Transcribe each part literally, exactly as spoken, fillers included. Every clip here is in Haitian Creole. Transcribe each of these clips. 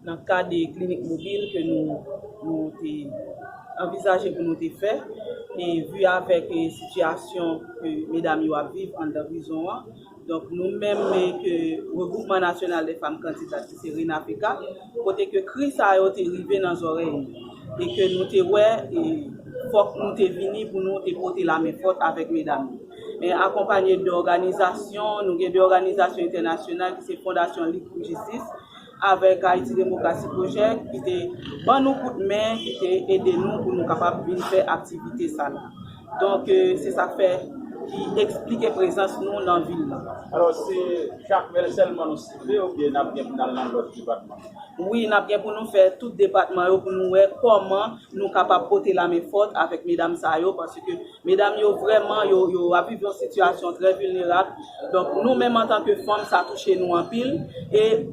Nan kad klinik mobil ke nou, nou te anvizaje pou nou te fè, e vi avèk e, sitiyasyon ke medam yo ap viv anndan prizon an, donk nou menm e, ke Regroupman Nasyonal de Fanm Kandidat ki se renafeka, kote ke kri sa yo te rive nan zòrèy nou, e ke nou te wè e, fòk nou te vini pou nou te pote lamen fòt avèk medam yo. E akonpanye de òganizasyon, nou gen de òganizasyon entènasyonal ki se Fondasyon Lit pou Jistis, avèk Haiti Democracy Project ki te ban nou kout men, ki te ede nou pou nou kapab vin fè aktivite sa la. Donk, e, se sa k fè ki eksplike prezans nou nan vil la. Alò, se Jakmèl sèlman nou sible oubyen n ap gen pou n al nan lòt depatman? Wi, n ap gen pou nou fè tout depatman yo pou nou wè kòman nou kapab pote lamen fòt avèk medam sa yo, paske medam yo vrèman, yo, yo ap viv yon sitiyasyon trè vilnerab. Donk, nou menm antanke fanm, sa touche nou anpil. E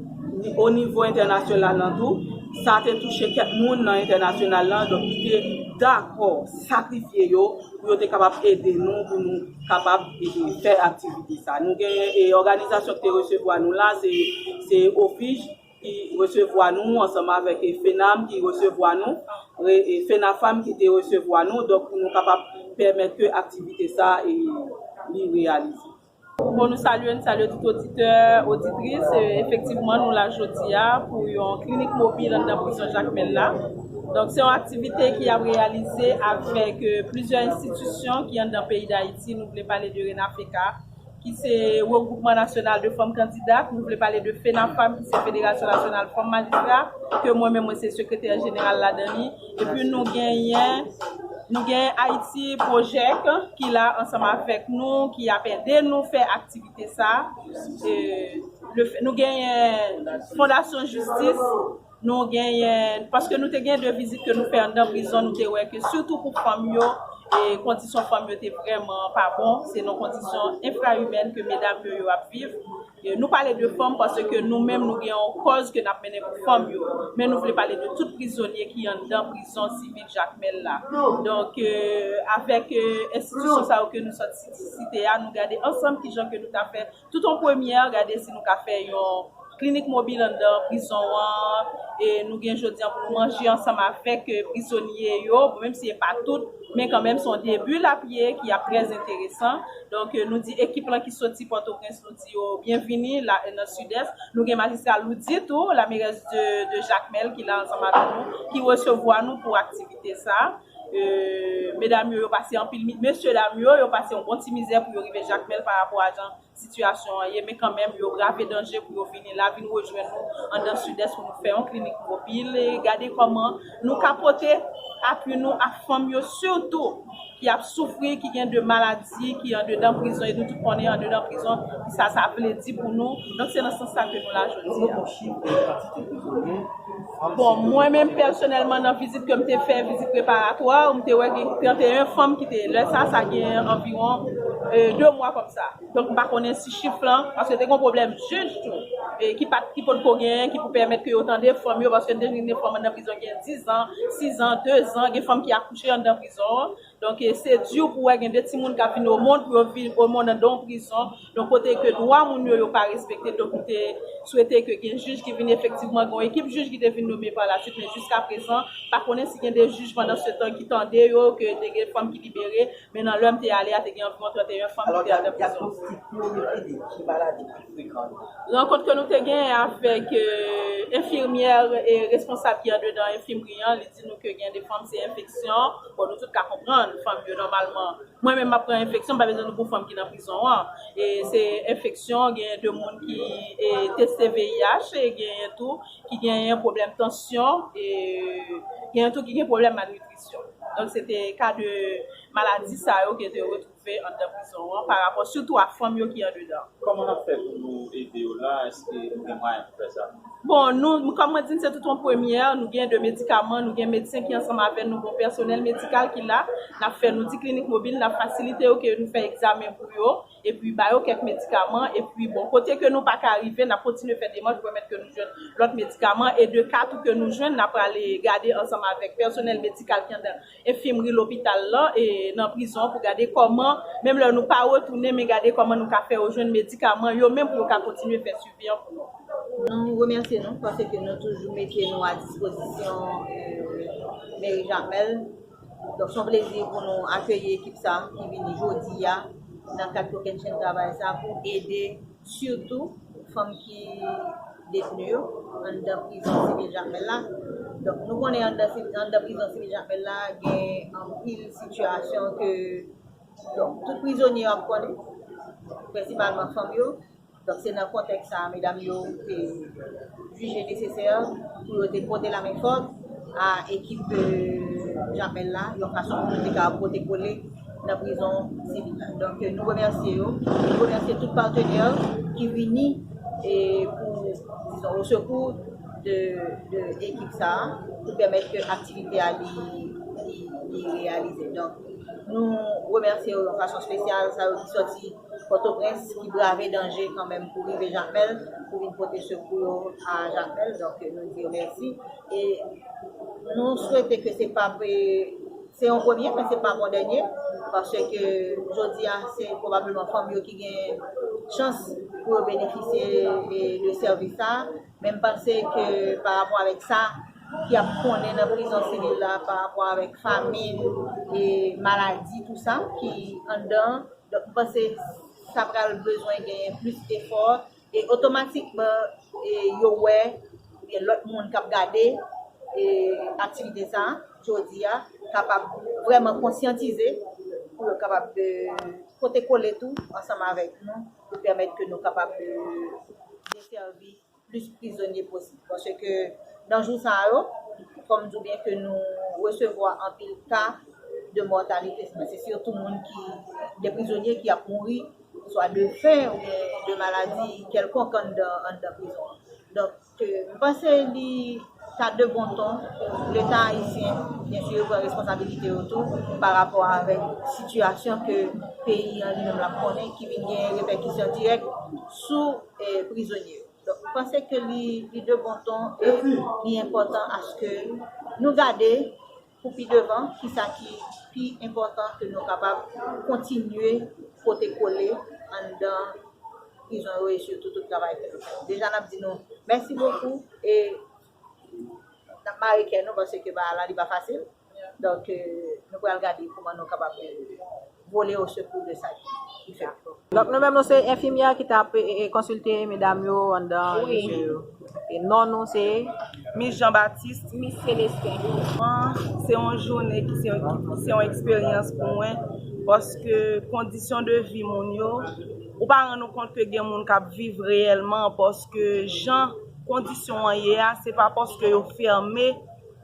o nivo entènasyonal lan tou, sa te touche kèk moun nan entènasyonal lan, donk ki te dakò sakrifye yo pou yo te kapab ede nou, pou nou kapab e, e, fè aktivite sa. Nou gen e, òganizasyon ki te resevwa nou la, se, se Ofij ki resevwa nou, ansanm avèk e, FENAM ki resevwa nou, re- e, FENAFAM ki te resevwa nou, donk pou nou kapab pèmèt ke aktivite sa e, li reyalize. Bon, nou salye, nou salye tout oditè, oditris. E, efektivman, nou la jodi a pou yon klinik mobil anndan prizon Jakmèl la. Donk, se yon aktivite ki ap reyalize avèk e, plizyè enstitisyon ki anndan peyi Dayiti. Nou vle pale de renafeka, ki se Regroupman Nasyonal de Fanm Kandidat. Nou vle pale de FENAFAM, ki se Federasyon Nasyonal Fanm Majistra, ke mwen menm, mwen se sekretè jeneral ladan li. Epi nou genyen, nou genyen Haiti Project, ki la ansanm avèk nou, ki ap ede nou fè aktivite sa. E, le fè- nou genyen Fondasyon Jistis, nou genyen, paske nou te gen de vizit ke nou fè anndan prizon, nou te wè ke sitou pou fanm yo, e kondisyon fanm yo te vrèman pa bon, se nan kondisyon enfrayimèn ke medam yo, yo ap viv. E nou pale de fanm paske nou menm nou gen yon kòz ke n ap mennen pou fanm yo, men nou vle pale de tout prizonye ki anndan prizon sivil Jakmèl la. Donk, e, avèk e, enstitisyon sa yo ke nou sot site a, nou gade ansanm kijan ke nou ta fè tout an premyè, gade si nou ka fè yon klinik mobil anndan prizon an. E nou gen jodi an pou nou manje ansanm avèk e, prizonye yo, bon, menm si e pa tout, men kanmenm se yon debi l ap ye ki ap trè enteresan. Donk, e, nou di ekip lan ki soti Pòtoprens, nou di yo byenvini la, nan Sidès. Nou gen majistra Loudy tou, lamerès de, de Jakmèl ki la ansanm avèk nou, ki resevwa nou pou aktivite sa. E, medam yo, yo pase anpil mi- mesye dam yo, yo pase yon bon ti mizè pou yo rive Jakmèl pa rapò a jan sitiyasyon an ye, men kanmenm, yo brave danje pou yo vini la, vin rejwenn nou anndan Sidès pou nou fè yon klinik mobil. E gade kòman nou ka pote apui nou a fanm yo, sitou ki ap soufri, ki gen de maladi, ki andedan prizon, e nou tout konnen andedan prizon, ki sa, sa vle di pou nou. Donk, se nan sans sa ke nou la jodi a. Bon, mwen menm pèsonèlman, nan vizit ke m te fè, vizit preparatwa, m te wè gen trannteyen fanm ki te, lè sa, sa gen anviwon e, de mwa kòmsa. Donk, m pa konnen si chif lan, paske te gen yon pwoblèm jij tou, e, ki pa t, ki potko genyen, ki pou pèmèt ke yo tande fanm yo, paske n te jwenn de fanm anndan prizon gen dizan, sizan, dezan, gen fanm ki akouche anndan prizon an. Donk, e, se di pou wè gen de timoun k ap vin o mond, pou yo vin o mond anndan yon prizon. Donk, kote ke dwa moun yo, yo pa respekte. Donk, m te swete ke gen jij ki vin efektivman, gen yon ekip jij ki te vin nome pa la swit, men jiska prezan, pa konnen si gen de jij pandan se tan ki tande yo, ke te gen fanm ki libere, men nan lè m te ale a, te gen anviwon trannteyen fanm ki te anndan prizon. Alò, dyagnostik yo, yo te di ki maladi ki frekan yo? Rankont ke nou te genyen avèk e, enfimyè e responsab ki andedan enfimri an, li di nou ke gen de fanm se enfeksyon. Bon, nou tout ka konprann, fanm yo nòmalman, mwen menm m ap pran enfeksyon, m pa bezwen di pou fanm ki nan prizon an. E se enfeksyon, gen de moun ki e, teste V I H, e genyen tou ki genyen pwoblèm tansyon, e genyen tou ki gen pwoblèm malnitrisyon. Donk, se te ka de maladi sa yo ke te retwouve anndan prizon an, pa rapò sitou a fanm yo ki andedan. Kòman n ap fè pou nou ede yo la? Èske nou gen mwayen pou fè sa? Bon, nou, kòm mwen di n, se tout yon premyè, nou gen de medikaman, nou gen medsen ki ansanm avè nou, gon pèsonèl medikal ki la, n ap fè, nou di klinik mobil, n ap fasilite yo ke nou fè egzamen pou yo, epi ba yo kèk medikaman, epi bon, kote ke nou pa ka rive, n ap kontinye fè demach pou pèmèt ke nou jwenn lòt medikaman, e de ka tou ke nou jwenn, n ap prale gade ansanm avèk pèsonèl medikal ki anndan enfimri lopital lan, e nan prizon an pou gade kòman, menm lè nou pa retounen, men gade kòman nou ka fè yo jwenn medikaman yo menm pou yo ka kontinye fè swivi an pou nou. Nou remèsye nou paske nou toujou mete nou a dispozisyon eh, meri Jakmèl. Donk, se yon plezi pou nou akeyi ekip sa ki vini jodi a nan kad kokennchenn travay sa pou ede sitou fanm ki detni yo anndan prizon sivil Jakmèl la. Donk, nou konnen anndan, anndan prizon sivil Jakmèl la gen anpil sitiyasyon ke donk, tout prizonye yo ap konnen, prensipalman fanm yo. Donk, se nan kontèks sa a, medam yo te jije nesesè pou yo te pote lamen fòs a ekip Jakmèl la, yon fason pou yo te ka pote kole nan prizon sivil la. Donk, nou remèsye yo, nou remèsye tout patenè ki vini e pou, dizon, o sekou de, de ekip sa a, pou pèmèt ke aktivite a li, li, li reyalize. Donk, nou remèsye yo yon fason espesyal, sa yo ki sòti Pòtoprens ki brave danje kanmenm pou rive Jakmèl, pou vin pote sekou yo a Jakmèl. Donk, nou di yo mèsi. E nou swete ke se pa pe- se yon premye, men se pa yon dènye, paske jodi a, se pwobableman fanm yo ki gen chans pou yo benefisye de sèvis sa. Men m panse ke pa rapò avèk sa ki ap konnen nan prizon sivil la, pa rapò avèk famin, e maladi, tou sa ki anndan, donk, m panse sa pral bezwen gen plis efò e otomatikman e yo wè oubyen lòt moun k ap gade e aktivite sa jodi a kapab vrèman konsyantize pou yo kapab e, pote kole tou ansanm avèk nou pou pèmèt ke nou kapab e, desèvi plis prizonye posib. Paske nan jou sa yo, fò m di w byen ke nou resevwa anpil ka de mòtalite. Se sitou moun ki, de prizonye ki ap mouri, swa de fen oubyen de maladi kèlkonk anndan, anndan prizon an. Donk, m panse li ta de bon ton pou Leta ayisyen, byen si, pran responsabilite yo tou pa rapò avèk sitiyasyon ke peyi an li menm l ap konnen, ki vin gen repèkisyon dirèk sou eh, prizonye yo. Donk, m panse ke li, li de bon ton e li enpòtan aske nou gade pou pi devan kisa ki pi enpòtan ke nou kapab kontinye pote kole anndan prizon yo e sitou tout travay ke nou fè. Deja, n ap di nou mèsi bokou e n ap mare kè nou paske bagay la li pa fasil. Donk, eh, nou pral gade kòman nou kapab eh, vole o sekou de sa ki, ki fèt. Donk, nou menm, nou se enfimyè ki t ap eh, eh, konsilte medam yo anndan Wi. Lise yo. E non nou se Miss Jean Baptiste. Miss Célestin. Mwen, se yon jounen ki se, ki se yon eksperyans pou mwen, paske kondisyon de vi moun yo, ou pa rann ou kont ke gen moun k ap viv reyèlman, paske jan kondisyon an ye a, se pa paske yo fèmen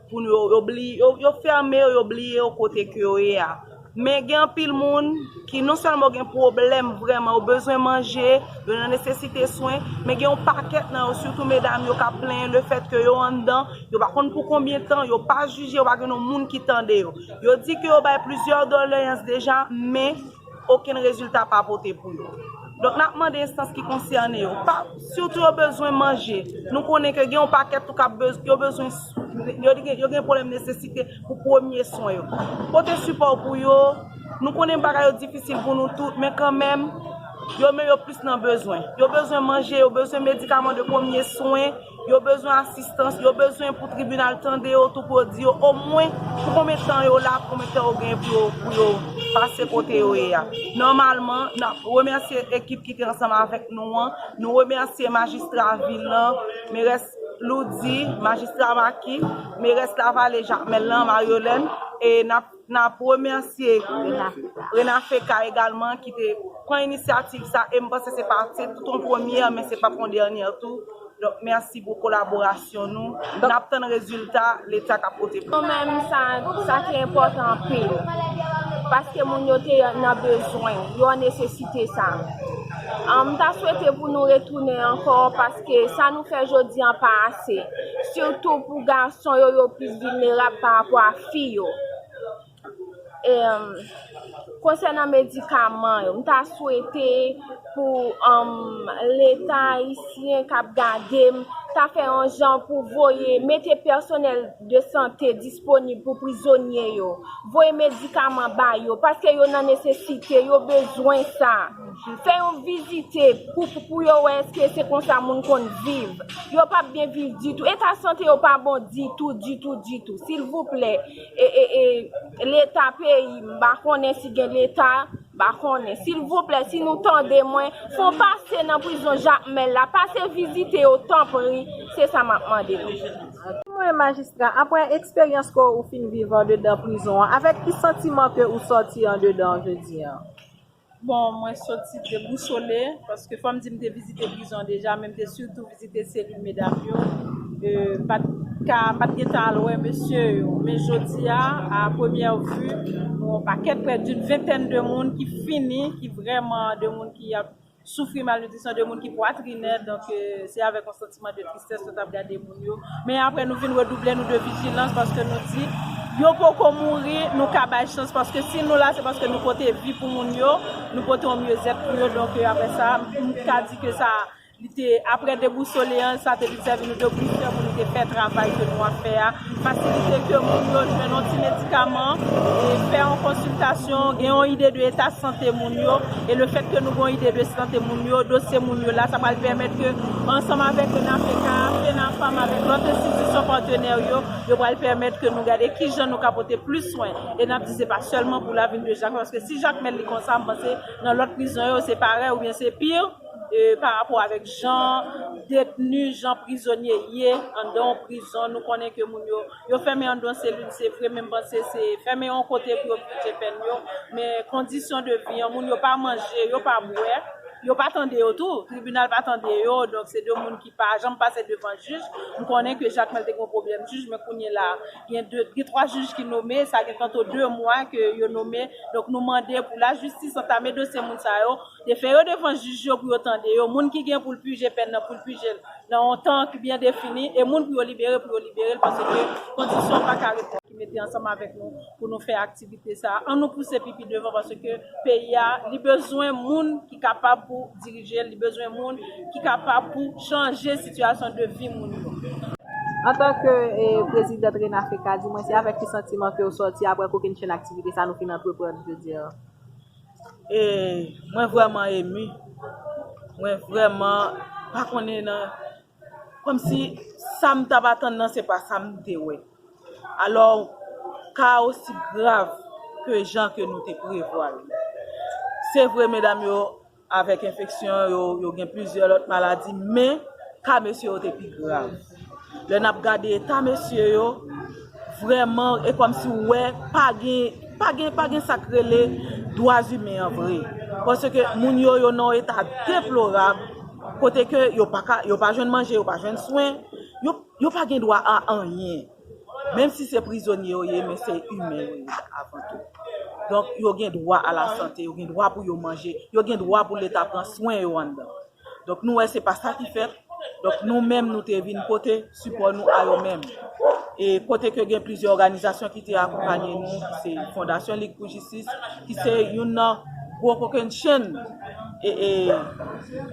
pou nou, yo, yo bliye, yo, yo fèmen yo, yo bliye yo kote ke yo ye a. Men gen anpil moun ki non sèlman yo gen pwoblèm vrèman, yo bezwen manje, yo nan nesesite swen, men gen yon pakèt nan yo, sitou medam yo, k ap plenyen lefèt ke yo anndan, yo pa konn pou konbyen tan, yo pa jije, yo pa gen yon moun ki tande yo. Yo di ke yo bay plizyè doleyans deja, men okenn rezilta pa pote pou yo. Donk, n ap mande enstans ki konsène yo, pa, sitou yo bezwen manje. Nou konnen ke gen yon pakèt tou k ap bez, yo bezwen, yo gen, yo gen pwoblèm nesesite pou premye swen yo. Pote sipò pou yo. Nou konnen bagay yo difisil pou nou tout, men kanmenm, yo menm yo plis nan bezwen. Yo bezwen manje, yo bezwen medikaman de premye swen, yo bezwen asistans, yo bezwen pou tribinal tande yo tou pou yo di yo omwen pou konbyen tan yo la, pou konbyen tan yo gen pou yo, pou yo pase kote yo ye a. Nòmalman, n ap remèsye ekip ki te ansanm avèk nou an. Nou remèsye majistra vil lan, merès Loudy, majistra Maki, merès Lavale Jakmèl lan, Mariolène, e n ap, n ap remèsye Renafeka egalman ki te pran inisyativ sa, e m panse se pa, se tout yon premyè, men se p ap yon dènyè tou. Donk, mèsi pou kolaborasyon nou. N ap tann rezilta Leta k ap pote pou nou. Nou menm, sa, sa te enpòtan anpil, paske moun yo te nan bezwen, yo an nesesite sa. An, m ta swete pou nou retounen ankò, paske sa nou fè jodi an pa ase. Sitou pou gason yo, yo plis vilnerab pa rapò a fi yo. Em, konsènan medikaman yo, m ta swete pou, em, Leta ayisyen k ap gade m, Ta fè yon jan pou voye, mete pèsonèl de sante disponib pou prizonye yo, voye medikaman ba yo, paske yo nan nesesite, yo bezwen sa. Fè yon vizite pou, pou, pou yo wè èske se konsa moun konn viv. Yo p ap byen viv ditou. Eta sante yo pa bon ditou, ditou, ditou. Silvouplè, e, e, e, Leta peyi, m pa konnen si gen Leta, m pa konnen. Silvouplè, si nou tande mwen, fè yon pase nan prizon Jakmèl la, pase vizite yo, tanpri, se sa m ap mande nou. Mwen, majistra, apre eksperyans ke ou fin viv andedan prizon an, avèk ki santiman ke ou sòti andedan jodi a? Bon, mwen sòti debousole, paske fò m di m te vizite prizon deja, men m te sitou vizite selil medam yo. E, pa t ka, pa t gentan al wè mesye yo. Men jodi a, à première vue, yon pakèt, près d'une vingtaine de moun ki fini, ki vrèman de moun ki ap soufri malnitrisyon, de moun ki pwatrinè. Donk, e, se avèk yon santiman de tristès nou t ap gade moun yo. Men apre, nou vin redouble nou de vijilans, paske nou di, yo poko mouri, nou ka bay chans, paske si nou la, se paske nou pote vi pou moun yo, nou pote yon myezèt pou yo. Donk, e, apre sa, m ka di ke sa, li te, apre debousole an, sa te vin sèvi nou de boustè pou nou te fè travay ke nou ap fè a, fasilite ke moun yo jwenn yon ti medikaman, e fè yon konsiltasyon, gen yon ide de eta sante moun yo, e le fèt ke nou gen yon ide de sante moun yo, dosye moun yo la, sa pral pèmèt ke, ansanm avèk Renafeka, Fenafam, avèk lòt enstitisyon patnè yo, yo pral pèmèt ke nou gade kijan nou ka pote plis swen. E n ap di se pa sèlman pou lavil de Jakmèl, paske si Jakmèl li konsa, m panse nan lòt prizon yo, se parèy oubyen se pi, e, pa rapò avèk jan detni, jan prizonye ye anndan yon prizon. Nou konnen ke moun yo, yo fèmen anndan yon selil, se vre, men m panse se fèmen yon kote pou yo pije pèn yo. Men kondisyon de vi an, moun yo pa manje, yo pa bwè, yo pa tande yo tou. Tribinal pa tande yo, donk se de moun ki pa janm pase devan jij. M konnen ke Jakmèl te gen yon pwoblèm jij, men kounye la, gen de, gen twa jij ki nome, sa gen tanto de mwa ke yo nome. Donk nou mande pou lajistis antame dosye moun sa yo, defere yo devan jij yo pou yo tande yo. Moun ki gen pou l pije pèn nan, pou l pije l nan yon tan ki byen defini, e moun pou yo libere, pou yo libere l, paske kondisyon pa ka ret ki mete ansanm avèk nou pou nou fè aktivite sa a. An nou pouse pi, pi devan, paske peyi a, li bezwen moun ki kapab pou dirije l, li bezwen moun ki kapab pou chanje sitiyasyon de vi moun yo. Antanke, e, prezidant Renafeka, di mwen se avèk ki santiman ke w sòti apre kokennchenn aktivite sa nou fin antreprann jodi a? E mwen vrèman emi. Mwen vrèman pa konnen nan, kòmsi sa m t ap atann nan, se pa sa m te wè. Alò, ka osi grav ke jan ke nou te prevwa l. Se vre, medam yo, avèk enfeksyon, yo, yo gen plizyè lòt maladi, men ka mesye yo te pi grav. Lè n ap gade eta mesye yo, vrèman, e kòmsi w wè, pa gen, pa gen, pa gen sa k rele dwa imen an vre. Paske moun yo, yo nan yon eta deplorab, kote ke yo pa ka, yo pa jwenn manje, yo pa jwenn swen, yo, yo pa gen dwa a anyen. Menm si se prizonye yo ye, men se imen yo ye avan tou. Donk, yo gen dwa a la sante, yo gen dwa pou yo manje, yo gen dwa pou Leta pran swen yo anndan. Donk, nou wè se pa sa ki fèt. Donk, nou menm, nou te vin pote sipò nou a yo menm. E kote ke gen plizyè òganizasyon ki te akonpanye nou, ki se Fondasyon Lig pou Jistis, ki se youn nan gwo kokennchenn e, e,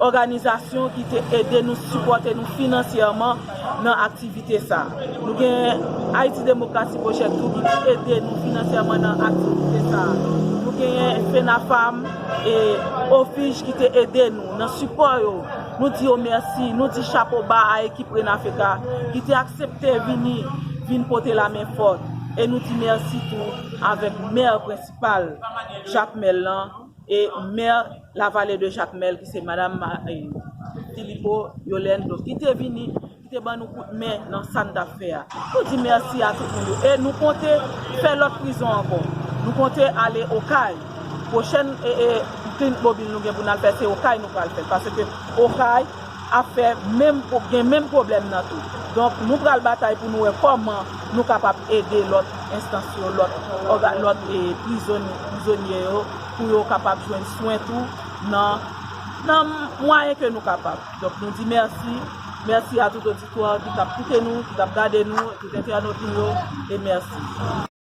òganizasyon ki te ede nou, sipòte nou finansyèman nan aktivite sa. Nou gen Ayiti Demokrasi Project tou ki te ede nou finansyèman nan aktivite sa. Nou genyen Fenafam e Ofij ki te ede nou nan sipò yo. Nou di yo mèsi, nou di chapo ba a ekip Renafeka ki te aksepte vini, vin pote lamen fòt. E nou di mèsi tou avèk mè prensipal Jakmèl lan, e mè Lavale de Jakmèl, ki se madanm Ma-, e, Filipo Yolène, donk, ki te vini, ki te ban nou kout men nan sa n t ap fè a. Nou di mèsi a tout moun yo. E nou konte fè lòt prizon ankò. Nou konte ale Okay. Pwochèn, e, e, klinik mobil nou gen pou n al fè, se Okay nou pral fè. Paske Okay ap fè menm, gen menm pwoblèm nan tou. Donk, nou pral batay pou nou wè kòman nou kapab ede lòt enstans yo, lòt òga-, lòt, e, prizon-, prizonye yo, pou yo kapab jwenn swen tou nan, nan mwayen ke nou kapab. Donk, nou di mèsi. Mèsi a tout oditwa ki t ap koute nou, ki t ap gade nou, tout entènot nou yo, e mèsi.